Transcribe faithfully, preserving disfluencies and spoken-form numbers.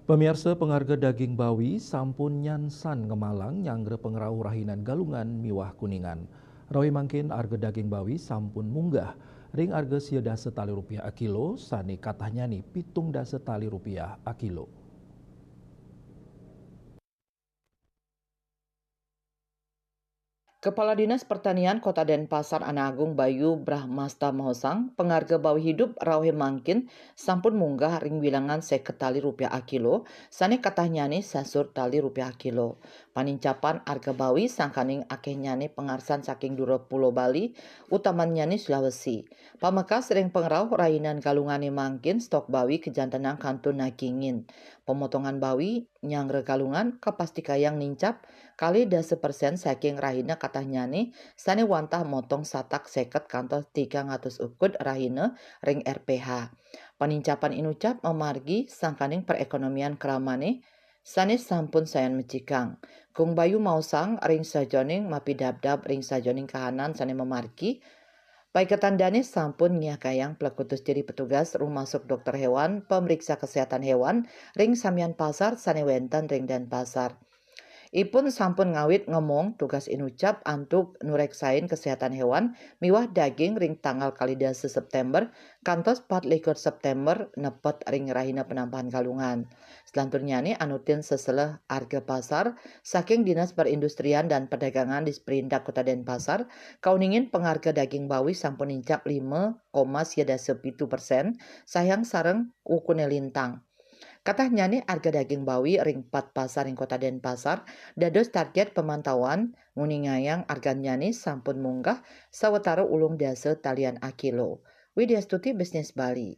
Pamiarsa, pangarga daging bawi sampun nyansan ngemalang nyanggra pangrauh rahinan Galungan miwah Kuningan. Rauh mangkin arga daging bawi sampun munggah ring arga sia dasa tali rupiah akilo, sane katahnyané pitung dasa tali rupiah akilo. Kepala Dinas Pertanian Kota Denpasar Anagung Bayu Brahmasta Mahosang, pangarga bawi hidup rauh mangkin sampun munggah ring wilangan seket tali rupiah akilo, sane katahnyané sasur tali rupiah akilo. Panincapan arga bawi sangkaning akehnyane pangarsan saking dura Pulo Bali, utamannyane Sulawesi. Pamekas ring pangrauh rahinan Galungane mangkin stok bawi kajantenang kantun nagingin. Pemotongan bawi nyanggra Galungan kapastikayang nincap kalih dasa persen saking rahina katahnyané sane wantah motong satak seket kantos tigang atus ukud rahina ring R P H. Panincapan inucap mamargi sangkaning perekonomian kramane sane sampun sayan mecikang. Gung Bayu maosang ring sajoning mapidabdab ring sajoning kahanan sane mamargi, paiketan dane sampun ngiakayang plekutus diri petugas rumasuk dokter hewan, pamriksa kesehatan hewan ring samian pasar sane wenten ring Denpasar. Ipun sampun ngawit ngemong tugas inucap antuk nureksain kesehatan hewan miwah daging ring tanggal kalih dasa September kantos pat likur September nepet ring rahina penampahan Galungan. Selanturnyane anutin seseleh arga pasar saking Dinas Perindustrian dan Perdagangan Disperindak Kota Denpasar, kauningin pangarga daging bawi sampun nincap lima koma sia dasa pitu persen, sayang sareng ukune lintang. Katahnyané arga daging bawi ring pat pasar ring Kota Denpasar dados target pemantauan nguningayang argannyané sampun munggah sawatara ulung dasa talian akilo. Widya Stuti, Bisnis Bali.